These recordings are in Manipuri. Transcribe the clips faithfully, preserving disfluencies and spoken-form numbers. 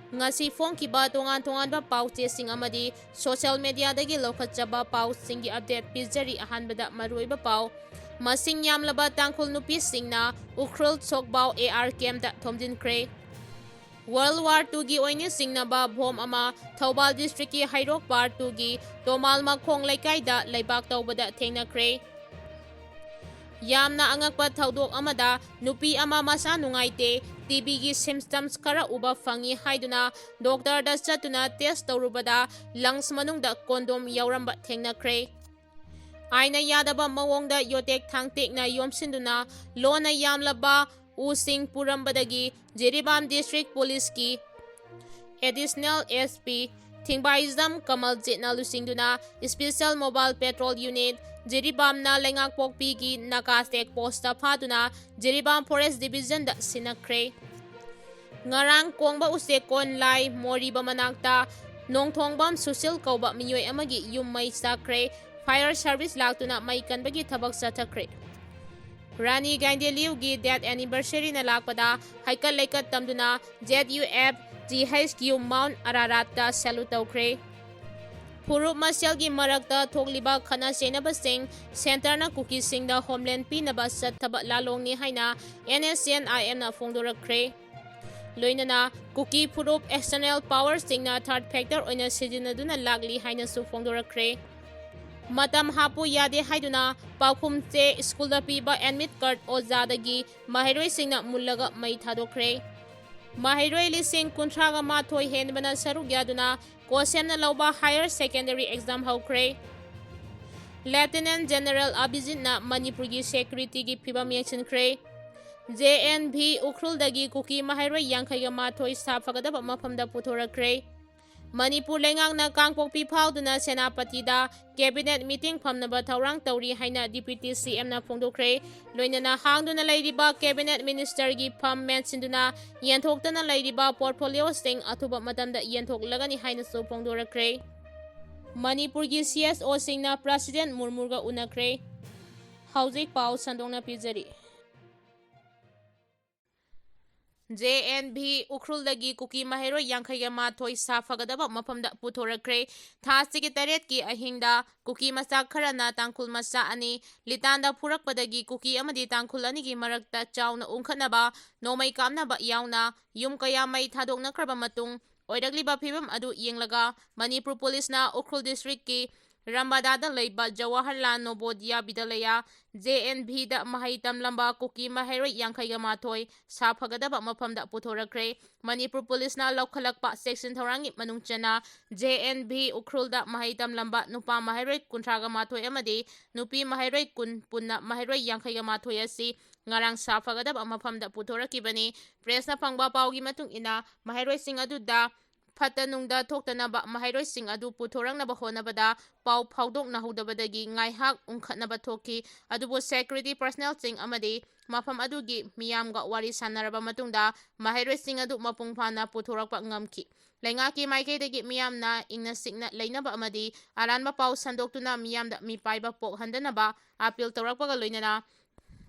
ꯉꯁꯤ ꯐꯣꯡꯈꯤꯕ ꯇꯣꯉꯥꯟ ꯇꯣꯉꯥꯟꯕ ꯄꯥꯎ ꯆꯦꯁꯤꯡ ꯑꯃꯗꯤ social media ꯗꯒꯤ ꯂꯧꯈꯠꯆꯕ ꯄꯥꯎꯁꯤꯡꯒꯤ update ꯄꯤꯖꯔꯤ꯫ ꯑꯍꯥꯟꯕꯗ ꯃꯔꯨꯑꯣꯏꯕ ꯄꯥꯎ꯫ ꯃꯁꯤꯡ ꯌꯥꯝꯂꯕ ꯇꯥꯡꯈꯨꯜ ꯅꯨꯄꯤꯁꯤꯡꯅ ꯎꯈ꯭ꯔꯨꯜ ꯁꯣꯛꯕꯥꯎ A R camp ꯇ ꯊꯣꯝꯖꯤꯟꯈ꯭ꯔꯦ꯫ World War two ꯒꯤ ꯑꯣꯏꯅ ꯆꯤꯡꯅꯕ bomb ꯑꯃ ꯊꯧꯕꯥꯜ district ꯀꯤ ꯍꯩꯔꯣꯛ part two ꯒꯤ ꯇꯣꯃꯥꯜ ꯃꯈꯣꯡ ꯂꯩꯀꯥꯏꯗ ꯂꯩꯕꯥꯛ ꯇꯧꯕꯗ ꯊꯦꯡꯅꯈ꯭ꯔꯦ꯫ ꯌꯥꯝꯅ ꯑꯉꯛꯄ ꯊꯧꯗꯣꯛ ꯑꯃꯗ ꯅꯨꯄꯤ ꯑꯃ ꯃꯁꯥ ꯅꯨꯡꯉꯥꯏꯇꯦ, T B ꯒꯤ symptoms ꯈꯔ ꯎꯕ ꯐꯪꯏ ꯍꯥꯏꯗꯨꯅ doctor ꯗ ꯆꯠꯇꯨꯅ test ꯇꯧꯔꯨꯕꯗ lungs ꯃꯅꯨꯡꯗ condom ꯌꯥꯎꯔꯝꯕ ꯊꯦꯡꯅꯈ꯭ꯔꯦ꯫ ꯑꯥꯏꯟꯅ ꯌꯥꯗꯕ ꯃꯑꯣꯡꯗ ꯌꯣꯇꯦꯛ ꯊꯥꯡꯇꯦꯛꯅ ꯌꯣꯝꯁꯤꯟꯗꯨꯅ ꯂꯣꯟꯅ ꯌꯥꯝꯂꯕ ꯎꯁꯤꯡ ꯄꯨꯔꯝꯕꯗꯒꯤ ꯖꯤꯔꯤꯕꯥꯝ district police ꯀꯤ additional S P ꯊꯤꯡꯕꯥꯏꯖꯝ ꯀꯃꯜꯖꯤꯠꯅ ꯂꯨꯆꯤꯡꯗꯨꯅ special mobile patrol unit ꯖꯤꯔꯤꯕꯥꯝꯅ ꯂꯩꯉꯥꯛꯄꯣꯛꯄꯤꯒꯤ ꯅꯥꯀꯥ check post ꯇ ꯐꯥꯗꯨꯅ ꯖꯤꯔꯤꯕꯥꯝ forest division ꯗ ꯁꯤꯟꯅꯈ꯭ꯔꯦ꯫ ꯉꯔꯥꯡ ꯀꯣꯡꯕ ꯎꯆꯦꯛꯀꯣꯟ ꯂꯥꯏ ꯃꯣꯔꯤꯕ ꯃꯅꯥꯛꯇ ꯅꯣꯡꯊꯣꯡꯕꯝ ꯁꯨꯁꯤꯜ ꯀꯧꯕ ꯃꯤꯑꯣꯏ ꯑꯃꯒꯤ ꯌꯨꯝ ꯃꯩ ꯆꯥꯛꯈ꯭ꯔꯦ꯫ Fire service ꯂꯥꯛꯇꯨꯅ ꯃꯩ ꯀꯟꯕꯒꯤ ꯊꯕꯛ ꯆꯠꯊꯈ꯭ꯔꯦ꯫ ꯔꯥꯅꯤ ꯒꯥꯏꯗꯦꯂꯤꯌꯨꯒꯤ death anniversary ꯅ ꯂꯥꯛꯄꯗ ꯍꯩꯀꯠ ꯂꯩꯀꯠ ꯇꯝꯗꯨꯅ Z U F G H Q Mount Ararat ꯇ salute ꯇꯧꯈ꯭ꯔꯦ꯫ ꯐꯨꯔꯨꯞ ꯃꯁꯦꯜꯒꯤ ꯃꯔꯛꯇ ꯊꯣꯛꯂꯤꯕ ꯈꯠꯅ ꯆꯩꯅꯕꯁꯤꯡ centre ꯅ ꯀꯨꯀꯤꯁꯤꯡꯗ ꯍꯣꯝꯂꯦꯟ ꯄꯤꯅꯕ ꯆꯠꯊꯕ ꯂꯥꯂꯣꯡꯅꯤ ꯍꯥꯏꯅ N S C N I M ꯅ ꯐꯣꯡꯗꯣꯔꯛꯈ꯭ꯔꯦ꯫ ꯂꯣꯏꯅꯅ ꯀꯨꯀꯤ ꯐꯨꯔꯨꯞ external power ꯁꯤꯡꯅ third factor ꯑꯣꯏꯅ ꯁꯤꯖꯤꯟꯅꯗꯨꯅ ꯂꯥꯛꯂꯤ ꯍꯥꯏꯅꯁꯨ ꯐꯣꯡꯗꯣꯔꯛꯈ꯭ꯔꯦ꯫ ꯃꯇꯝ ꯍꯥꯞꯄꯨ ꯌꯥꯗꯦ ꯍꯥꯏꯗꯨꯅ ꯄꯥꯎꯈꯨꯝ ꯆꯦ ꯁ꯭ꯀꯨꯜꯗ ꯄꯤꯕ admit card ꯑꯣꯖꯥꯗꯒꯤ ꯃꯍꯩꯔꯣꯏꯁꯤꯡꯅ ꯃꯨꯜꯂꯒ ꯃꯩ ꯊꯥꯗꯣꯛꯈ꯭ꯔꯦ꯫ ꯃꯍꯩꯔꯣꯏ ꯂꯤꯁꯤꯡ ꯀꯨꯟꯊ꯭ꯔꯥꯒ ꯃꯥꯊꯣꯏ ꯍꯦꯟꯕꯅ ꯁꯔꯨꯛ ꯌꯥꯗꯨꯅ ꯀꯣꯁꯦꯝꯅ ꯂꯧꯕ higher secondary exam ꯍꯧꯈ꯭ꯔꯦ꯫ Lieutenant General ꯑꯕꯤꯖꯤꯠꯅ ꯃꯅꯤꯄꯨꯔꯒꯤ security ꯒꯤ ꯐꯤꯕꯝ ꯌꯦꯡꯁꯤꯟꯈ꯭ꯔꯦ꯫ J N V ꯎꯈ꯭ꯔꯨꯜꯗꯒꯤ ꯀꯨꯀꯤ ꯃꯍꯩꯔꯣꯏ ꯌꯥꯡꯈꯩꯒ ꯃꯥꯊꯣꯏ ꯁꯥꯐꯒꯗꯕ ꯃꯐꯝꯗ ꯄꯨꯊꯣꯔꯛꯈ꯭ꯔꯦ꯫ ꯃꯅꯤꯄꯨꯔ ꯂꯩꯉꯥꯛꯅ ꯀꯥꯡꯄꯣꯛꯄꯤ ꯐꯥꯎꯗꯨꯅ ꯁꯦꯅꯥꯄꯇꯤꯗ cabinet meeting ꯐꯝꯅꯕ ꯊꯧꯔꯥꯡ ꯇꯧꯔꯤ ꯍꯥꯏꯅ Deputy C M ꯅ ꯐꯣꯡꯗꯣꯛꯈ꯭ꯔꯦ꯫ ꯂꯣꯏꯅꯅ ꯍꯥꯡꯗꯨꯅ ꯂꯩꯔꯤꯕ cabinet minister ꯒꯤ ꯐꯝ ꯃꯦꯟꯁꯤꯟꯗꯨꯅ ꯌꯦꯟꯊꯣꯛꯇꯅ ꯂꯩꯔꯤꯕ portfolio ꯁꯤꯡ ꯑꯊꯨꯕ ꯃꯇꯝꯗ ꯌꯦꯟꯊꯣꯛꯂꯒꯅꯤ ꯍꯥꯏꯅꯁꯨ ꯐꯣꯡꯗꯣꯔꯛꯈ꯭ꯔꯦ꯫ ꯃꯅꯤꯄꯨꯔꯒꯤ C S O ꯁꯤꯡꯅ President ꯃꯨꯔꯃꯨꯒ ꯎꯅꯈ꯭ꯔꯦ꯫ ꯍꯧꯖꯤꯛ ꯄꯥꯎ ꯁꯟꯗꯣꯛꯅ ꯄꯤꯖꯔꯤ꯫ ꯖꯦ ꯑꯦꯟ ꯚꯤ ꯎꯈ꯭ꯔꯨꯜꯗꯒꯤ ꯀꯨꯀꯤ ꯃꯍꯩꯔꯣꯏ ꯌꯥꯡꯈꯩꯒ ꯃꯥꯊꯣꯏ ꯁꯥꯐꯒꯗꯕ ꯃꯐꯝꯗ ꯄꯨꯊꯣꯔꯛꯈ꯭ꯔꯦ꯫ ꯊꯥ ꯑꯁꯤꯒꯤ ꯇꯔꯦꯠꯀꯤ ꯑꯍꯤꯡꯗ ꯀꯨꯀꯤ ꯃꯆꯥ ꯈꯔꯅ ꯇꯥꯡꯈꯨꯜ ꯃꯆꯥ ꯑꯅꯤ ꯂꯤꯇꯥꯟꯗ ꯐꯨꯔꯛꯄꯗꯒꯤ ꯀꯨꯀꯤ ꯑꯃꯗꯤ ꯇꯥꯡꯈꯨꯜ ꯑꯅꯤꯒꯤ ꯃꯔꯛꯇ ꯆꯥꯎꯅ ꯎꯪꯈꯠꯅꯕ, ꯅꯣꯡꯃꯩ ꯀꯥꯞꯅꯕ ꯌꯥꯎꯅ ꯌꯨꯝ ꯀꯌꯥ ꯃꯩ ꯊꯥꯗꯣꯛꯅꯈ꯭ꯔꯕ ꯃꯇꯨꯡ, ꯑꯣꯏꯔꯛꯂꯤꯕ ꯐꯤꯕꯝ ꯑꯗꯨ ꯌꯦꯡꯂꯒ ꯃꯅꯤꯄꯨꯔ ꯄꯨꯂꯤꯁꯅ ꯎꯈ꯭ꯔꯨꯜ ꯗꯤꯁꯇ꯭ꯔꯤꯛꯀꯤ ꯔꯝꯕꯥꯗꯥꯗ ꯂꯩꯕ ꯖꯋꯥꯍꯔꯂꯥꯜ ꯅꯣꯕꯣꯗꯤꯌꯥ ꯕꯤꯗꯂꯌꯥ, ꯖꯦ ꯑꯦꯟ ꯚꯤꯗ ꯃꯍꯩ ꯇꯝꯂꯝꯕ ꯀꯨꯀꯤ ꯃꯍꯩꯔꯣꯏ ꯌꯥꯡꯈꯩꯒ ꯃꯥꯊꯣꯏ ꯁꯥꯐꯒꯗꯕ ꯃꯐꯝꯗ ꯄꯨꯊꯣꯔꯛꯈ꯭ꯔꯦ꯫ ꯃꯅꯤꯄꯨꯔ ꯄꯨꯂꯤꯁꯅ ꯂꯧꯈꯠꯂꯛꯄ ꯆꯦꯛꯁꯤꯟ ꯊꯧꯔꯥꯡꯒꯤ ꯃꯅꯨꯡ ꯆꯟꯅ ꯖꯦ ꯑꯦꯟ ꯚꯤ ꯎꯈ꯭ꯔꯨꯜꯗ ꯃꯍꯩ ꯇꯝꯂꯝꯕ ꯅꯨꯄꯥ ꯃꯍꯩꯔꯣꯏ ꯀꯨꯟꯊ꯭ꯔꯥꯒ ꯃꯥꯊꯣꯏ ꯑꯃꯗꯤ ꯅꯨꯄꯤ ꯃꯍꯩꯔꯣꯏ ꯀꯨꯟ, ꯄꯨꯟꯅ ꯃꯍꯩꯔꯣꯏ ꯌꯥꯡꯈꯩꯒ ꯃꯥꯊꯣꯏ ꯑꯁꯤ ꯉꯔꯥꯡ ꯁꯥꯐꯒꯗꯕ ꯃꯐꯝꯗ ꯄꯨꯊꯣꯔꯛꯈꯤꯕꯅꯤ꯫ ꯄ꯭ꯔꯦꯁꯅ ꯐꯪꯕ ꯄꯥꯎꯒꯤ ꯃꯇꯨꯡ ꯏꯟꯅ, ꯃꯍꯩꯔꯣꯏꯁꯤꯡ ꯑꯗꯨꯗ ꯐꯠꯇ ꯅꯨꯡꯗ ꯊꯣꯛꯇꯅꯕ ꯃꯍꯩꯔꯣꯏꯁꯤꯡ ꯑꯗꯨ ꯄꯨꯊꯣꯔꯛꯅꯕ ꯍꯣꯠꯅꯕꯗ ꯄꯥꯎ ꯐꯥꯎꯗꯣꯛꯅꯍꯧꯗꯕꯗꯒꯤ ꯉꯥꯏꯍꯥꯛ ꯎꯪꯈꯠꯅꯕ ꯊꯣꯛꯈꯤ꯫ ꯑꯗꯨꯕꯨ ꯁꯦꯀ꯭ꯌꯨꯔꯤꯇꯤ ꯄꯔꯁꯅꯦꯜꯁꯤꯡ ꯑꯃꯗꯤ ꯃꯐꯝ ꯑꯗꯨꯒꯤ ꯃꯤꯌꯥꯝꯒ ꯋꯥꯔꯤ ꯁꯥꯟꯅꯔꯕ ꯃꯇꯨꯡꯗ ꯃꯍꯩꯔꯣꯏꯁꯤꯡ ꯑꯗꯨ ꯃꯄꯨꯡ ꯐꯥꯅ ꯄꯨꯊꯣꯔꯛꯄ ꯉꯝꯈꯤ꯫ ꯂꯩꯉꯥꯛꯀꯤ ꯃꯥꯏꯀꯩꯗꯒꯤ ꯃꯤꯌꯥꯝꯅ ꯏꯪꯅ ꯆꯤꯛꯅ ꯂꯩꯅꯕ ꯑꯃꯗꯤ ꯑꯔꯥꯟꯕ ꯄꯥꯎ ꯁꯟꯗꯣꯛꯇꯨꯅ ꯃꯤꯌꯥꯝꯗ ꯃꯤꯄꯥꯏꯕ ꯄꯣꯛꯍꯟꯗꯅꯕ ꯑꯥꯄꯤꯜ ꯇꯧꯔꯛꯄꯒ ꯂꯣꯏꯅꯅ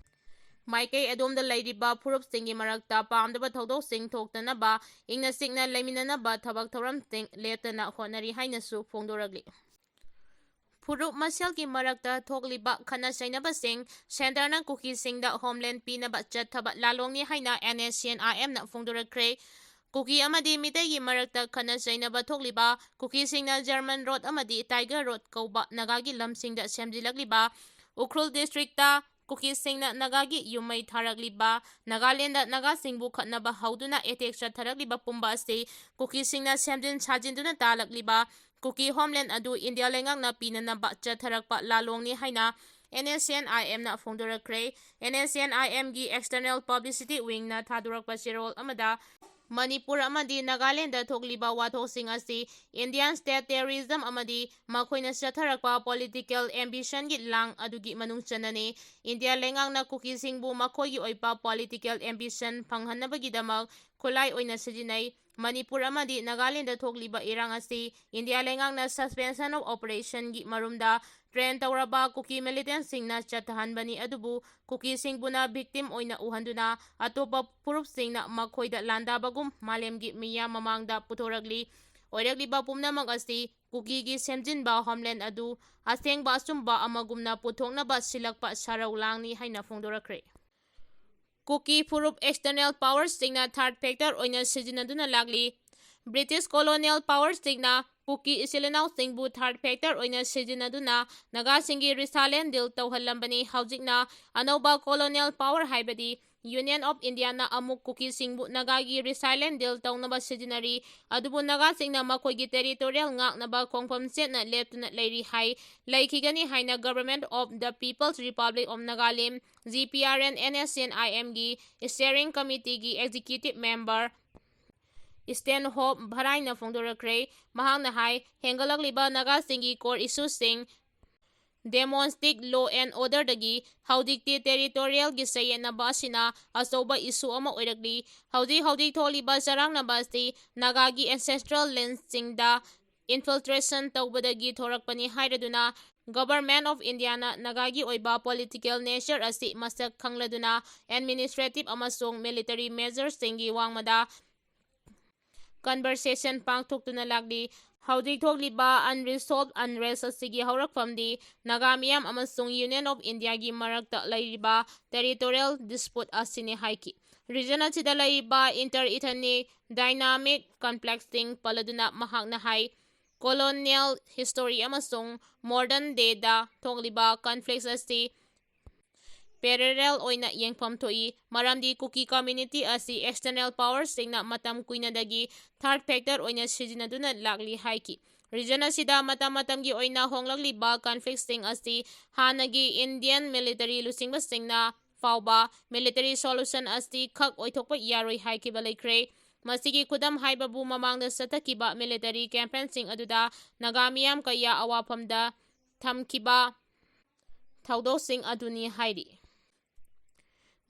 ꯃꯥꯏꯀꯩ ꯑꯗꯣꯝꯗ ꯂꯩꯔꯤꯕ ꯐꯨꯔꯨꯞꯁꯤꯡꯒꯤ ꯃꯔꯛꯇ ꯄꯥꯝꯗꯕ ꯊꯧꯗꯣꯛꯁꯤꯡ ꯊꯣꯛꯇꯅꯕ, ꯏꯪꯅ ꯆꯤꯛꯅ ꯂꯩꯃꯤꯟꯅꯅꯕ ꯊꯕꯛ ꯊꯧꯔꯝꯁꯤꯡ ꯂꯦꯞꯇꯅ ꯍꯣꯠꯅꯔꯤ ꯍꯥꯏꯅꯁꯨ ꯐꯣꯡꯗꯣꯔꯛꯂꯤ꯫ ꯐꯨꯔꯨꯞ ꯃꯁꯦꯜꯒꯤ ꯃꯔꯛꯇ ꯊꯣꯛꯂꯤꯕ ꯈꯠꯅ ꯆꯩꯅꯕꯁꯤꯡ ꯁꯦꯟꯇꯔꯅ ꯀꯨꯀꯤꯁꯤꯡꯗ ꯍꯣꯝꯂꯦꯟ ꯄꯤꯅꯕ ꯆꯠꯊꯕ ꯂꯥꯂꯣꯡꯅꯤ ꯍꯥꯏꯅ ꯑꯦꯟ ꯑꯦꯁ ꯁꯤ ꯑꯦꯟ ꯑꯥꯏ ꯑꯦꯝꯅ ꯐꯣꯡꯗꯣꯔꯛꯈ꯭ꯔꯦ꯫ ꯀꯨꯀꯤ ꯑꯃꯗꯤ ꯃꯤꯇꯩꯒꯤ ꯃꯔꯛꯇ ꯈꯠꯅ ꯆꯩꯅꯕ ꯊꯣꯛꯂꯤꯕ, ꯀꯨꯀꯤꯁꯤꯡꯅ ꯖꯔꯃꯟ ꯔꯣꯗ ꯑꯃꯗꯤ ꯇꯥꯏꯒꯔ ꯔꯣꯗ ꯀꯧꯕ ꯅꯥꯒꯥꯒꯤ ꯂꯝꯁꯤꯡꯗ ꯁꯦꯝꯖꯤꯜꯂꯛꯂꯤꯕ ꯎꯈ꯭ꯔꯨꯜ ꯗꯤꯁꯇ꯭ꯔꯤꯛꯇ ꯀꯨꯀꯤꯁꯤꯡꯅ ꯅꯥꯒꯥꯒꯤ ꯌꯨꯝꯃꯩ ꯊꯥꯔꯛꯂꯤꯕ, ꯅꯥꯒꯥꯂꯦꯟꯗ ꯅꯥꯒꯥꯁꯤꯡꯕꯨ ꯈꯠꯅꯕ ꯍꯧꯗꯨꯅ ꯑꯦꯇꯦꯛ ꯆꯠꯊꯔꯛꯂꯤꯕ ꯄꯨꯝꯕ ꯑꯁꯤ ꯀꯨꯀꯤꯁꯤꯡꯅ ꯁꯦꯝꯖꯤꯟ ꯁꯥꯖꯤꯟꯗꯨꯅ ꯇꯥꯜꯂꯛꯂꯤꯕ ꯀꯨꯀꯤ ꯍꯣꯝꯂꯦꯟ ꯑꯗꯨ ꯏꯟꯗꯤꯌꯥ ꯂꯩꯉꯥꯛꯅ ꯄꯤꯅꯅꯕ ꯆꯠꯊꯔꯛꯄ ꯂꯥꯂꯣꯡꯅꯤ ꯍꯥꯏꯅ and S C and I ꯑꯦꯝꯅ ꯐꯣꯡꯗꯣꯔꯛꯈ꯭ꯔꯦ꯫ And S C and ꯑꯥꯏ ꯑꯦꯝꯒꯤ ꯑꯦꯛꯁꯇꯔꯅꯦꯜ ꯄꯕ꯭ꯂꯤꯁꯤꯇꯤ ꯋꯤꯡꯅ ꯊꯥꯗꯣꯔꯛꯄ ꯆꯦꯔꯣꯜ ꯑꯃꯗ, ꯃꯅꯤꯄꯨꯔ ꯑꯃꯗꯤ ꯅꯥꯒꯥꯂꯦꯟꯗ ꯊꯣꯛꯂꯤꯕ ꯋꯥꯊꯣꯛꯁꯤꯡ ꯑꯁꯤ ꯏꯟꯗꯤꯌꯥꯟ ꯁ꯭ꯇꯦꯠ ꯇꯦꯔꯣꯔꯤꯖꯝ ꯑꯃꯗꯤ ꯃꯈꯣꯏꯅ ꯆꯠꯊꯔꯛꯄ ꯄꯣꯂꯤꯇꯤꯀꯦꯜ ꯑꯦꯝꯕꯤꯁꯟꯒꯤ ꯂꯥꯡ ꯑꯗꯨꯒꯤ ꯃꯅꯨꯡ ꯆꯟꯅꯅꯤ꯫ ꯏꯟꯗꯤꯌꯥ ꯂꯩꯉꯥꯛꯅ ꯀꯨꯀꯤꯁꯤꯡꯕꯨ ꯃꯈꯣꯏꯒꯤ ꯑꯣꯏꯕ ꯄꯣꯂꯤꯇꯤꯀꯦꯜ ꯑꯦꯝꯕꯤꯁꯟ ꯐꯪꯍꯟꯅꯕꯒꯤꯗꯃꯛ ꯈꯨꯠꯂꯥꯏ ꯑꯣꯏꯅ ꯁꯤꯖꯤꯟꯅꯩ꯫ ꯃꯅꯤꯄꯨꯔ ꯑꯃꯗꯤ ꯅꯥꯒꯥꯂꯦꯟꯗ ꯊꯣꯛꯂꯤꯕ ꯏꯔꯥꯡ ꯑꯁꯤ ꯏꯟꯗꯤꯌꯥ ꯂꯩꯉꯥꯛꯅ suspension of operationꯒꯤ ꯃꯔꯨꯝꯗ train ꯇꯧꯔꯕ ꯀꯨꯀꯤ militantꯁꯤꯡꯅ ꯆꯠꯊꯍꯟꯕꯅꯤ꯫ ꯑꯗꯨꯕꯨ ꯀꯨꯀꯤꯁꯤꯡꯕꯨꯅ victim ꯑꯣꯏꯅ ꯎꯍꯟꯗꯨꯅ ꯑꯇꯣꯞꯄ ꯐꯨꯔꯨꯞꯁꯤꯡꯅ ꯃꯈꯣꯏꯗ ꯂꯥꯟꯗꯥꯕꯒꯨꯝ ꯃꯥꯂꯦꯝꯒꯤ ꯃꯤꯌꯥꯝ ꯃꯃꯥꯡꯗ ꯄꯨꯊꯣꯔꯛꯂꯤ꯫ ꯑꯣꯏꯔꯛꯂꯤꯕ ꯄꯨꯝꯅꯃꯛ ꯑꯁꯤ ꯀꯨꯀꯤꯒꯤ ꯁꯦꯝꯖꯤꯟꯕ homeland ꯑꯗꯨ ꯑꯁꯦꯡꯕ ꯑꯆꯨꯝꯕ ꯑꯃꯒꯨꯝꯅ ꯄꯨꯊꯣꯛꯅꯕ ꯁꯤꯜꯂꯛꯄ ꯁꯔꯧ ꯂꯥꯡꯅꯤ ꯍꯥꯏꯅ ꯐꯣꯡꯗꯣꯔꯛꯈ꯭ꯔꯦ꯫ ꯀꯨꯀꯤ ꯐꯨꯔꯨꯞ external powerꯁꯤꯡꯅ third factor ꯑꯣꯏꯅ ꯁꯤꯖꯤꯟꯅꯗꯨꯅ ꯂꯥꯛꯂꯤ꯫ British colonial powerꯁꯤꯡꯅ ꯀꯨꯀꯤ ꯏꯆꯤꯜ ꯏꯅꯥꯎꯁꯤꯡꯕꯨ third factor ꯑꯣꯏꯅ ꯁꯤꯖꯤꯟꯅꯗꯨꯅ ꯅꯥꯒꯥꯁꯤꯡꯒꯤ resilience deal ꯇꯧꯍꯜꯂꯝꯕꯅꯤ꯫ ꯍꯧꯖꯤꯛꯅ ꯑꯅꯧꯕ colonial power ꯍꯥꯏꯕꯗꯤ Union of Indiaꯅ ꯑꯃꯨꯛ ꯀꯨꯀꯤꯁꯤꯡꯕꯨ ꯅꯥꯒꯥꯒꯤ resilience deal ꯇꯧꯅꯕ ꯁꯤꯖꯤꯟꯅꯔꯤ꯫ ꯑꯗꯨꯕꯨ ꯅꯥꯒꯥꯁꯤꯡꯅ ꯃꯈꯣꯏꯒꯤ territorial ꯉꯥꯛꯅꯕ ꯈꯣꯡꯐꯝ ꯆꯦꯠꯅ ꯂꯦꯞꯇꯨꯅ ꯂꯩꯔꯤ ꯍꯥꯏ, ꯂꯩꯈꯤꯒꯅꯤ ꯍꯥꯏꯅ Government of the People's Republic of Nagalim, G P R N, N S C N I Mꯒꯤ Steering Committeeꯒꯤ Executive Member Stanhope Bharaiꯅ ꯐꯣꯡꯗꯣꯔꯛꯈ꯭ꯔꯦ꯫ ꯃꯍꯥꯛꯅ ꯍꯥꯏ, ꯍꯦꯟꯒꯠꯂꯛꯂꯤꯕ ꯅꯥꯒꯥꯁꯤꯡꯒꯤ core issueꯁꯤꯡ, domestic law and orderꯗꯒꯤ ꯍꯧꯖꯤꯛꯇꯤ territorialꯒꯤ ꯆꯌꯦꯠꯅꯕ ꯑꯁꯤꯅ ꯑꯆꯧꯕ issue ꯑꯃ ꯑꯣꯏꯔꯛꯂꯤ꯫ ꯍꯧꯖꯤꯛ ꯍꯧꯖꯤꯛ ꯊꯣꯛꯂꯤꯕ ꯆꯔꯥꯡꯅꯕ ꯑꯁꯤ ꯅꯥꯒꯥꯒꯤ ancestral landꯁꯤꯡꯗ infiltration ꯇꯧꯕꯗꯒꯤ ꯊꯣꯔꯛꯄꯅꯤ ꯍꯥꯏꯔꯗꯨꯅ, Government of Indiaꯅ ꯅꯥꯒꯥꯒꯤ ꯑꯣꯏꯕ political nature ꯑꯁꯤ ꯃꯁꯛ ꯈꯪꯂꯗꯨꯅ administrative ꯑꯃꯁꯨꯡ military measuresꯁꯤꯡꯒꯤ ꯋꯥꯡꯃꯗ conversation ꯄꯥꯡꯊꯣꯛꯇꯨꯅ ꯂꯥꯛꯂꯤ꯫ ꯍꯧꯖꯤꯛ ꯊꯣꯛꯂꯤꯕ unresolved unrest ꯑꯁꯤꯒꯤ ꯍꯧꯔꯛꯐꯝꯗꯤ ꯅꯥꯒꯥ ꯃꯤꯌꯥꯝ ꯑꯃꯁꯨꯡ Union of Indiaꯒꯤ ꯃꯔꯛꯇ ꯂꯩꯔꯤꯕ territorial dispute ꯑꯁꯤꯅꯤ ꯍꯥꯏꯈꯤ꯫ Region ꯑꯁꯤꯗ ꯂꯩꯔꯤꯕ inter-ethnic dynamic conflictꯁꯤꯡ ꯄꯜꯂꯗꯨꯅ ꯃꯍꯥꯛꯅ ꯍꯥꯏ, colonial history ꯑꯃꯁꯨꯡ modern dayꯗ ꯊꯣꯛꯂꯤꯕ conflicts ꯑꯁꯤ parallel ꯑꯣꯏꯅ ꯌꯦꯡꯐꯝ ꯊꯣꯛꯏ, ꯃꯔꯝꯗꯤ ꯀꯨꯀꯤ community ꯑꯁꯤ external powerꯁꯤꯡꯅ ꯃꯇꯝ ꯀꯨꯏꯅꯗꯒꯤ third factor ꯑꯣꯏꯅ ꯁꯤꯖꯤꯟꯅꯗꯨꯅ ꯂꯥꯛꯂꯤ ꯍꯥꯏꯈꯤ꯫ Region ꯑꯁꯤꯗ ꯃꯇꯝ ꯃꯇꯝꯒꯤ ꯑꯣꯏꯅ ꯍꯣꯡꯂꯛꯂꯤꯕ conflictꯁꯤꯡ ꯑꯁꯤ ꯍꯥꯟꯅꯒꯤ Indian military ꯂꯨꯆꯤꯡꯕꯁꯤꯡꯅ ꯐꯥꯎꯕ military solution ꯑꯁꯤ ꯈꯛ ꯑꯣꯏꯊꯣꯛꯄ ꯌꯥꯔꯣꯏ ꯍꯥꯏꯈꯤꯕ ꯂꯩꯈ꯭ꯔꯦ꯫ ꯃꯁꯤꯒꯤ ꯈꯨꯗꯝ ꯍꯥꯏꯕꯕꯨ ꯃꯃꯥꯡꯗ ꯆꯠꯊꯈꯤꯕ military campaignꯁꯤꯡ ꯑꯗꯨꯗ ꯅꯥꯒꯥ ꯃꯤꯌꯥꯝ ꯀꯌꯥ ꯑꯋꯥꯐꯝꯗ ꯊꯝꯈꯤꯕ ꯊꯧꯗꯣꯛꯁꯤꯡ ꯑꯗꯨꯅꯤ ꯍꯥꯏꯔꯤ꯫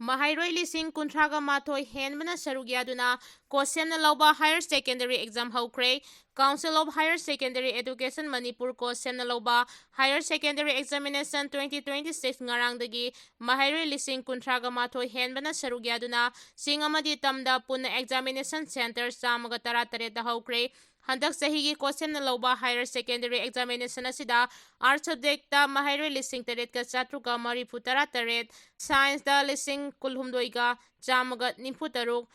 ꯃꯍꯩꯔꯣꯏ ꯂꯤꯁꯤꯡ ꯀꯨꯟꯊ꯭ꯔꯥꯒ ꯃꯥꯊꯣꯏ ꯍꯦꯟꯕꯅ ꯁꯔꯨꯛ ꯌꯥꯗꯨꯅ ꯀꯣ ꯁꯦꯝꯅ ꯂꯧꯕ higher secondary exam ꯍꯧꯈ꯭ꯔꯦ꯫ Council of Higher Secondary Education Manipur ꯀꯣ ꯁꯦꯝꯅ ꯂꯧꯕ higher secondary examination twenty twenty-six ꯉꯔꯥꯡꯗꯒꯤ ꯃꯍꯩꯔꯣꯏ ꯂꯤꯁꯤꯡ ꯀꯨꯟꯊ꯭ꯔꯥꯒ ꯃꯥꯊꯣꯏ ꯍꯦꯟꯕꯅ ꯁꯔꯨꯛ ꯌꯥꯗꯨꯅ ꯆꯤꯡ ꯑꯃꯗꯤ ꯇꯝꯗ ꯄꯨꯟꯅ examination centre ꯆꯥꯝꯃꯒ ꯇꯔꯥ ꯇꯔꯦꯠꯇ ꯍꯧꯈ꯭ꯔꯦ꯫ ꯍꯟꯗꯛ ꯆꯍꯤꯒꯤ ꯀꯣ ꯁꯦꯝꯅ ꯂꯧꯕ higher secondary examination ꯑꯁꯤꯗ arts subjectꯇ ꯃꯍꯩꯔꯣꯏ ꯂꯤꯁꯤꯡ ꯇꯔꯦꯠꯀ ꯆꯥꯇ꯭ꯔꯨꯛꯀ ꯃꯔꯤꯐꯨ ꯇꯔꯥ ꯇꯔꯦꯠ, scienceꯇ ꯂꯤꯁꯤꯡ ꯀꯨꯟꯍꯨꯝꯗꯣꯏꯒ ꯆꯥꯝꯃꯒ ꯅꯤꯐꯨ ꯇꯔꯨꯛ,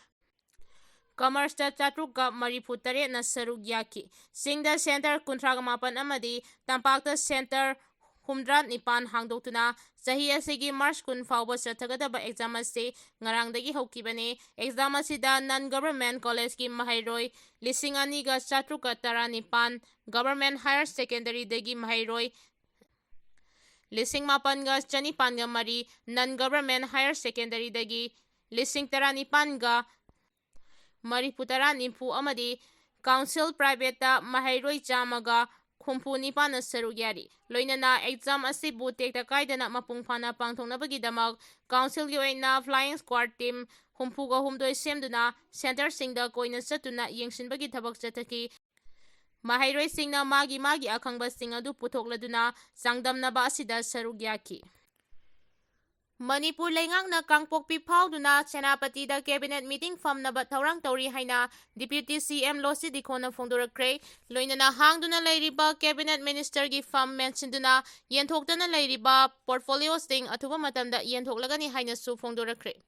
commerceꯇ ꯆꯥꯇ꯭ꯔꯨꯛꯀ ꯃꯔꯤꯐꯨ ꯇꯔꯦꯠꯅ ꯁꯔꯨꯛ ꯌꯥꯈꯤ꯫ ꯆꯤꯡꯗ centre ꯀꯨꯟꯊ꯭ꯔꯥꯒ ꯃꯥꯄꯟ ꯑꯃꯗꯤ ꯇꯝꯄꯥꯛꯇ centre ꯍꯨꯝꯗ꯭ꯔꯥ ꯅꯤꯄꯥꯟ ꯍꯥꯡꯗꯣꯛꯇꯨꯅ ꯆꯍꯤ ꯑꯁꯤꯒꯤ March ꯀꯨꯟ ꯐꯥꯎꯕ ꯆꯠꯊꯒꯗꯕ exam ꯑꯁꯤ ꯉꯔꯥꯡꯗꯒꯤ ꯍꯧꯈꯤꯕꯅꯤ꯫ Exam ꯑꯁꯤꯗ non government collegeꯀꯤ ꯃꯍꯩꯔꯣꯏ ꯂꯤꯁꯤꯡ ꯑꯅꯤꯒ ꯆꯥꯇ꯭ꯔꯨꯛꯀ ꯇꯔꯥꯅꯤꯄꯥꯟ, government higher secondaryꯗꯒꯤ ꯃꯍꯩꯔꯣꯏ ꯂꯤꯁꯤꯡ ꯃꯥꯄꯟꯒ ꯆꯅꯤꯄꯥꯟꯒ ꯃꯔꯤ, non government higher secondary ꯗꯒꯤ ꯂꯤꯁꯤꯡ ꯇꯔꯥꯅꯤꯄꯥꯟꯒ ꯃꯔꯤꯐꯨ ꯇꯔꯥ ꯅꯤꯐꯨ ꯑꯃꯗꯤ council private ꯇ ꯃꯍꯩꯔꯣꯏ ꯆꯥꯝꯃꯒ ꯍꯨꯝꯐꯨ ꯅꯤꯄꯥꯟꯅ ꯁꯔꯨꯛ ꯌꯥꯔꯤ꯫ ꯂꯣꯏꯅꯅ exam ꯑꯁꯤꯕꯨ ꯇꯦꯛꯇ ꯀꯥꯏꯗꯅ ꯃꯄꯨꯡ ꯐꯥꯅ ꯄꯥꯡꯊꯣꯛꯅꯕꯒꯤꯗꯃꯛ council ꯒꯤ ꯑꯣꯏꯅ flying squad team ꯍꯨꯝꯐꯨꯒ ꯍꯨꯝꯗꯣꯏ ꯁꯦꯝꯗꯨꯅ centre ꯁꯤꯡꯗ ꯀꯣꯏꯅ ꯆꯠꯇꯨꯅ ꯌꯦꯡꯁꯤꯟꯕꯒꯤ ꯊꯕꯛ ꯆꯠꯊꯈꯤ꯫ ꯃꯍꯩꯔꯣꯏꯁꯤꯡꯅ ꯃꯥꯒꯤ ꯃꯥꯒꯤ ꯑꯈꯪꯕꯁꯤꯡ ꯑꯗꯨ ꯄꯨꯊꯣꯛꯂꯗꯨꯅ ꯆꯥꯡꯗꯝꯅꯕ ꯑꯁꯤꯗ ꯁꯔꯨꯛ ꯌꯥꯈꯤ꯫ ꯃꯅꯤꯄꯨꯔ ꯂꯩꯉꯥꯛꯅ ꯀꯥꯡꯄꯣꯛꯄꯤ ꯐꯥꯎꯗꯨꯅ ꯁꯦꯅꯥꯄꯇꯤꯗ cabinet meeting ꯐꯝꯅꯕ ꯊꯧꯔꯥꯡ ꯇꯧꯔꯤ ꯍꯥꯏꯅ Deputy C M ꯂꯣꯁꯤ ꯗꯤꯈꯣꯅ ꯐꯣꯡꯗꯣꯔꯛꯈ꯭ꯔꯦ꯫ ꯂꯣꯏꯅꯅ ꯍꯥꯡꯗꯨꯅ ꯂꯩꯔꯤꯕ cabinet minister ꯒꯤ ꯐꯝ ꯃꯦꯟꯁꯤꯟꯗꯨꯅ ꯌꯦꯟꯊꯣꯛꯇꯅ ꯂꯩꯔꯤꯕ portfolio ꯁꯤꯡ ꯑꯊꯨꯕ ꯃꯇꯝꯗ ꯌꯦꯟꯊꯣꯛꯂꯒꯅꯤ ꯍꯥꯏꯅꯁꯨ ꯐꯣꯡꯗꯣꯔꯛꯈ꯭ꯔꯦ꯫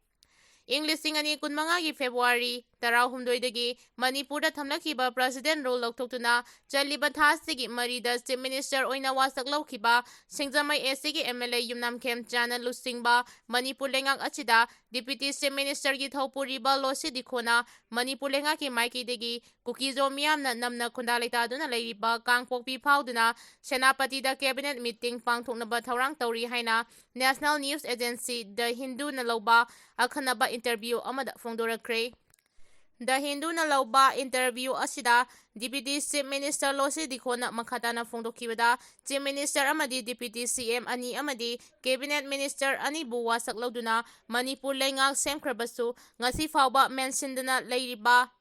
ꯏꯪ ꯂꯤꯁꯤꯡ ꯑꯅꯤ ꯀꯨꯟꯃꯉꯥꯒꯤ February ꯇꯔꯥꯍꯨꯝꯗꯣꯏꯗꯒꯤ ꯃꯅꯤꯄꯨꯔꯗ ꯊꯝꯂꯛꯈꯤꯕ President Rule ꯂꯧꯊꯣꯛꯇꯨꯅ ꯆꯠꯂꯤꯕ ꯊꯥ ꯑꯁꯤꯒꯤ ꯃꯔꯤꯗ Chief Minister ꯑꯣꯏꯅ ꯋꯥꯁꯛ ꯂꯧꯈꯤꯕ ꯁꯤꯡꯖꯃꯩ A C ꯒꯤ M L A ꯌꯨꯝꯅꯥꯝ ꯈꯦꯝꯆꯥꯅ ꯂꯨꯆꯤꯡꯕ ꯃꯅꯤꯄꯨꯔ ꯂꯩꯉꯥꯛ ꯑꯁꯤꯗ Deputy Chief Minister ꯒꯤ ꯊꯧ ꯄꯨꯔꯤꯕ ꯂꯣꯁꯤ ꯗꯤꯈꯣꯅ ꯃꯅꯤꯄꯨꯔ ꯂꯩꯉꯥꯛꯀꯤ ꯃꯥꯏꯀꯩꯗꯒꯤ ꯀꯨꯀꯤꯖꯣ ꯃꯤꯌꯥꯝꯅ ꯅꯝꯅ ꯈꯨꯟꯗꯥ ꯂꯩꯇꯥꯗꯨꯅ ꯂꯩꯔꯤꯕ ꯀꯥꯡꯄꯣꯛꯄꯤ ꯐꯥꯎꯗꯨꯅ ꯁꯦꯅꯥꯄꯇꯤꯗ cabinet meeting ꯄꯥꯡꯊꯣꯛꯅꯕ ꯊꯧꯔꯥꯡ ꯇꯧꯔꯤ ꯍꯥꯏꯅ National News Agency The Hindu ꯅ ꯂꯧꯕ ꯑꯈꯟꯅꯕ interview ꯑꯃꯗ ꯐꯣꯡꯗꯣꯔꯛꯈ꯭ꯔꯦ꯫ The Hindu ꯅ ꯂꯧꯕ interview ꯑꯁꯤꯗ Deputy Chief Minister ꯂꯣꯁꯤ ꯗꯤꯈꯣꯅ ꯃꯈꯥ ꯇꯥꯅ ꯐꯣꯡꯗꯣꯛꯈꯤꯕꯗ, Chief Minister ꯑꯃꯗꯤ Deputy C M ꯑꯅꯤ ꯑꯃꯗꯤ Cabinet Minister ꯑꯅꯤꯕꯨ ꯋꯥꯁꯛ ꯂꯧꯗꯨꯅ ꯃꯅꯤꯄꯨꯔ ꯂꯩꯉꯥꯛ ꯁꯦꯝꯈ꯭ꯔꯕꯁꯨ ꯉꯁꯤ ꯐꯥꯎꯕ ꯃꯦꯟꯁꯤꯟꯗꯅ ꯂꯩꯔꯤꯕ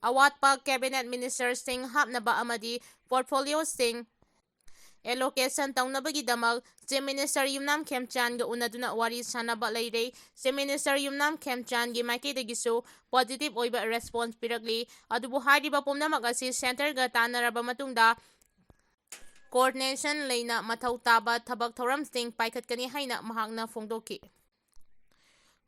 ꯑꯋꯥꯠꯄ Cabinet Ministerꯁꯤꯡ ꯍꯥꯞꯅꯕ ꯑꯃꯗꯤ portfolioꯁꯤꯡ allocation ꯇꯧꯅꯕꯒꯤꯗꯃꯛ Chief Minister ꯌꯨꯝꯅꯥꯝ ꯈꯦꯝꯆꯥꯟꯒ ꯎꯅꯗꯨꯅ ꯋꯥꯔꯤ ꯁꯥꯟꯅꯕ ꯂꯩꯔꯦ꯫ Chief Minister ꯌꯨꯝꯅꯥꯝ ꯈꯦꯝꯆꯥꯟꯒꯤ ꯃꯥꯏꯀꯩꯗꯒꯤꯁꯨ positive ꯑꯣꯏꯕ response ꯄꯤꯔꯛꯂꯤ꯫ ꯑꯗꯨꯕꯨ ꯍꯥꯏꯔꯤꯕ ꯄꯨꯝꯅꯃꯛ ꯑꯁꯤ centreꯒ ꯇꯥꯟꯅꯔꯕ ꯃꯇꯨꯡꯗ coordination ꯂꯩꯅ ꯃꯊꯧ ꯇꯥꯕ ꯊꯕꯛ ꯊꯧꯔꯝꯁꯤꯡ ꯄꯥꯏꯈꯠꯀꯅꯤ ꯍꯥꯏꯅ ꯃꯍꯥꯛꯅ ꯐꯣꯡꯗꯣꯛꯈꯤ꯫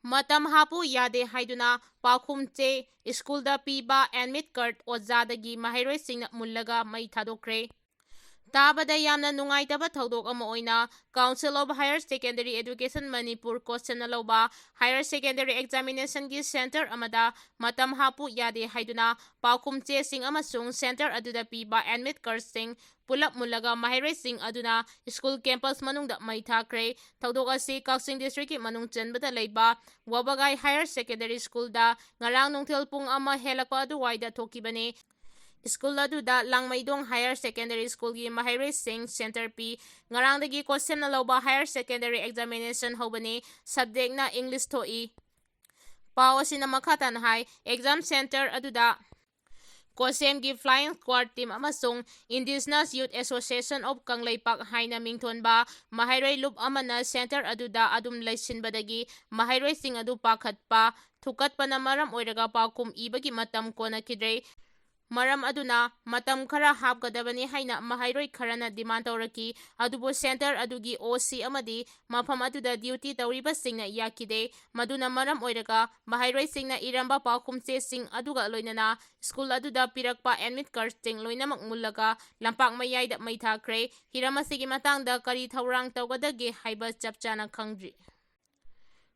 ꯃꯇꯝ ꯍꯥꯞꯄꯨ ꯌꯥꯗꯦ ꯍꯥꯏꯗꯨꯅ ꯄꯥꯎꯈꯨꯝ ꯆꯦ ꯁ꯭ꯀꯨꯜꯗ ꯄꯤꯕ admit card ꯑꯣꯖꯥꯗꯒꯤ ꯃꯍꯩꯔꯣꯏꯁꯤꯡꯅ ꯃꯨꯜꯂꯒ ꯃꯩ ꯊꯥꯗꯣꯛꯈ꯭ꯔꯦ꯫ ꯇꯥꯕꯗ ꯌꯥꯝꯅ ꯅꯨꯡꯉꯥꯏꯇꯕ ꯊꯧꯗꯣꯛ ꯑꯃ ꯑꯣꯏꯅ Council of Higher Secondary Education Manipur ꯀꯣꯁꯦꯝꯅ ꯂꯧꯕ higher secondary examinationꯒꯤ centre ꯑꯃꯗ ꯃꯇꯝ ꯍꯥꯞꯄꯨ ꯌꯥꯗꯦ ꯍꯥꯏꯗꯨꯅ ꯄꯥꯎꯈꯨꯝ ꯆꯦꯁꯤꯡ ꯑꯃꯁꯨꯡ centre ꯑꯗꯨꯗ ꯄꯤꯕ admit cardꯁꯤꯡ ꯄꯨꯂꯞ ꯃꯨꯜꯂꯒ ꯃꯍꯩꯔꯣꯏꯁꯤꯡ ꯑꯗꯨꯅ ꯁ꯭ꯀꯨꯜ campus ꯃꯅꯨꯡꯗ ꯃꯩ ꯊꯥꯈ꯭ꯔꯦ꯫ ꯊꯧꯗꯣꯛ ꯑꯁꯤ ꯀꯛꯆꯤꯡ districtꯀꯤ ꯃꯅꯨꯡ ꯆꯟꯕꯗ ꯂꯩꯕ ꯋꯥꯕꯒꯥꯏ Higher Secondary Schoolꯗ ꯉꯔꯥꯡ ꯅꯨꯡꯊꯤꯜ ꯄꯨꯡ ꯑꯃ ꯍꯦꯜꯂꯛꯄ ꯑꯗꯨꯋꯥꯏꯗ ꯊꯣꯛꯈꯤꯕꯅꯤ꯫ ꯁ꯭ꯀꯨꯜ ꯑꯗꯨꯗ ꯂꯥꯡꯃꯩꯗꯣꯡ Higher Secondary Schoolꯒꯤ ꯃꯍꯩꯔꯣꯏꯁꯤꯡ centre ꯄꯤ꯫ ꯉꯔꯥꯡꯗꯒꯤ ꯀꯣꯁꯦꯝꯅ ꯂꯧꯕ higher secondary examination ꯍꯧꯕꯅꯤ꯫ Subjectꯅ English ꯊꯣꯛꯏ꯫ ꯄꯥꯎ ꯑꯁꯤꯅ ꯃꯈꯥ ꯇꯥꯅ ꯍꯥꯏ, exam centre ꯑꯗꯨꯗ ꯀꯣꯁꯦꯝꯒꯤ flying squad team ꯑꯃꯁꯨꯡ Indigenous Youth Association of Kangleipak ꯍꯥꯏꯅ ꯃꯤꯡꯊꯣꯟꯕ ꯃꯍꯩꯔꯣꯏ ꯂꯨꯞ ꯑꯃꯅ centre ꯑꯗꯨꯗ ꯑꯗꯨꯝ ꯂꯩꯁꯤꯟꯕꯗꯒꯤ ꯃꯍꯩꯔꯣꯏꯁꯤꯡ ꯑꯗꯨ ꯄꯥꯈꯠꯄ ꯊꯨꯛꯀꯠꯄꯅ ꯃꯔꯝ ꯑꯣꯏꯔꯒ ꯄꯥꯎꯈꯨꯝ ꯏꯕꯒꯤ ꯃꯇꯝ ꯀꯣꯟꯅꯈꯤꯗ꯭ꯔꯦ꯫ ꯃꯔꯝ ꯑꯗꯨꯅ ꯃꯇꯝ ꯈꯔ ꯍꯥꯞꯀꯗꯕꯅꯤ ꯍꯥꯏꯅ ꯃꯍꯩꯔꯣꯏ ꯈꯔꯅ demand ꯇꯧꯔꯛꯈꯤ꯫ ꯑꯗꯨꯕꯨ centre ꯑꯗꯨꯒꯤ OC ꯑꯃꯗꯤ ꯃꯐꯝ ꯑꯗꯨꯗ duty ꯇꯧꯔꯤꯕꯁꯤꯡꯅ ꯌꯥꯈꯤꯗꯦ꯫ ꯃꯗꯨꯅ ꯃꯔꯝ ꯑꯣꯏꯔꯒ ꯃꯍꯩꯔꯣꯏꯁꯤꯡꯅ ꯏꯔꯝꯕ ꯄꯥꯎꯈꯨꯝ ꯆꯦꯁꯤꯡ ꯑꯗꯨꯒ ꯂꯣꯏꯅꯅ ꯁ꯭ꯀꯨꯜ ꯑꯗꯨꯗ ꯄꯤꯔꯛꯄ admit cardꯁꯤꯡ ꯂꯣꯏꯅꯃꯛ ꯃꯨꯜꯂꯒ ꯂꯝꯄꯥꯛ ꯃꯌꯥꯏꯗ ꯃꯩ ꯊꯥꯈ꯭ꯔꯦ꯫ ꯍꯤꯔꯝ ꯑꯁꯤꯒꯤ ꯃꯇꯥꯡꯗ ꯀꯔꯤ ꯊꯧꯔꯥꯡ ꯇꯧꯒꯗꯒꯦ ꯍꯥꯏꯕ ꯆꯞ ꯆꯥꯅ ꯈꯪꯗ꯭ꯔꯤ꯫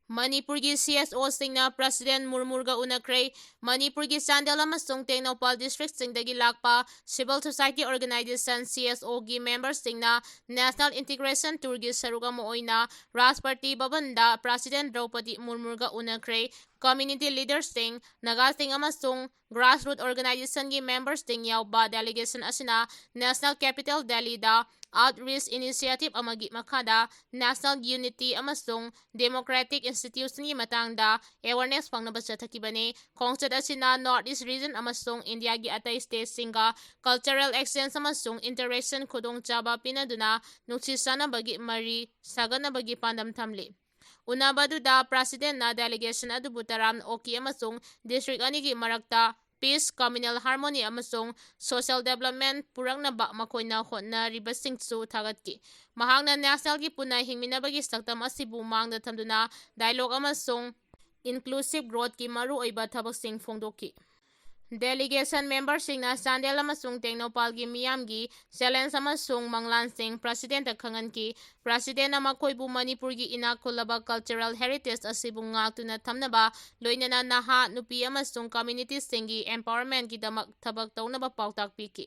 ꯃꯅꯤꯄꯨꯔꯒꯤ CSOꯁꯤꯡꯅ President ꯃꯨꯔꯃꯨꯒ ꯎꯅꯈ꯭ꯔꯦ꯫ ꯃꯅꯤꯄꯨꯔꯒꯤ ꯆꯥꯟꯗꯦꯜ ꯑꯃꯁꯨꯡ ꯇꯦꯡꯅꯧꯄꯥꯜ districtꯁꯤꯡꯗꯒꯤ ꯂꯥꯛꯄ civil society organization, CSOꯒꯤ memberꯁꯤꯡꯅ National Integration Tourꯒꯤ ꯁꯔꯨꯛ ꯑꯃ ꯑꯣꯏꯅ ꯔꯥꯁꯇ꯭ꯔꯄꯇꯤ ꯚꯕꯟꯗ President ꯗ꯭ꯔꯧꯄꯗꯤ ꯃꯨꯔꯃꯨꯒ ꯎꯅꯈ꯭ꯔꯦ꯫ community leadersꯁꯤꯡ, ꯅꯥꯒꯥꯁꯤꯡ ꯑꯃꯁꯨꯡ grassroots organizationꯒꯤ memberꯁꯤꯡ ꯌꯥꯎꯕ delegation ꯑꯁꯤꯅ National Capital Delhiꯗ outreach initiative ꯑꯃꯒꯤ ꯃꯈꯥꯗ national unity ꯑꯃꯁꯨꯡ democratic institutionꯒꯤ ꯃꯇꯥꯡꯗ awareness ꯐꯪꯅꯕ ꯆꯠꯊꯈꯤꯕꯅꯤ꯫ ꯈꯣꯡꯆꯠ ꯑꯁꯤꯅ North East region ꯑꯃꯁꯨꯡ ꯏꯟꯗꯤꯌꯥꯒꯤ ꯑꯇꯩ stateꯁꯤꯡꯒ cultural exchange ꯑꯃꯁꯨꯡ interaction ꯈꯨꯗꯣꯡꯆꯥꯕ ꯄꯤꯅꯗꯨꯅ ꯅꯨꯡꯁꯤ ꯆꯥꯟꯅꯕꯒꯤ ꯃꯔꯤ ꯁꯥꯒꯠꯅꯕꯒꯤ ꯄꯥꯟꯗꯝ ꯊꯝꯂꯤ꯫ ꯎꯅꯕ ꯑꯗꯨꯗ Presidentꯅ delegation ꯑꯗꯨꯕꯨ ꯇꯔꯥꯝꯅ ꯑꯣꯛꯈꯤ ꯑꯃꯁꯨꯡ district ꯑꯅꯤꯒꯤ ꯃꯔꯛꯇ peace, communal harmony ꯑꯃꯁꯨꯡ social development ꯄꯨꯔꯛꯅꯕ ꯃꯈꯣꯏꯅ ꯍꯣꯠꯅꯔꯤꯕꯁꯤꯡꯁꯨ ꯊꯥꯒꯠꯈꯤ꯫ ꯃꯍꯥꯛꯅ nationalꯒꯤ ꯄꯨꯟꯅ ꯍꯤꯡꯃꯤꯟꯅꯕꯒꯤ ꯁꯛꯇꯝ ꯑꯁꯤꯕꯨ ꯃꯥꯡꯗ ꯊꯝꯗꯨꯅ dialogue ꯑꯃꯁꯨꯡ inclusive growthꯀꯤ ꯃꯔꯨꯑꯣꯏꯕ ꯊꯕꯛꯁꯤꯡ ꯐꯣꯡꯗꯣꯛꯈꯤ꯫ Delegation memberꯁꯤꯡꯅ ꯆꯥꯟꯗꯦꯜ ꯑꯃꯁꯨꯡ ꯇꯦꯡꯅꯧꯄꯜꯒꯤ ꯃꯤꯌꯥꯝꯒꯤ challenge ꯑꯃꯁꯨꯡ ꯃꯪꯂꯥꯟꯁꯤꯡ Presidentꯇ ꯈꯪꯍꯟꯈꯤ꯫ Presidentꯅ ꯃꯈꯣꯏꯕꯨ ꯃꯅꯤꯄꯨꯔꯒꯤ ꯏꯅꯥꯛ ꯈꯨꯜꯂꯕ cultural heritage ꯑꯁꯤꯕꯨ ꯉꯥꯛꯇꯨꯅ ꯊꯝꯅꯕ, ꯂꯣꯏꯅꯅ ꯅꯍꯥ, ꯅꯨꯄꯤ ꯑꯃꯁꯨꯡ communityꯁꯤꯡꯒꯤ empowermentꯀꯤꯗꯃꯛ ꯊꯕꯛ ꯇꯧꯅꯕ ꯄꯥꯎꯇꯥꯛ ꯄꯤꯈꯤ꯫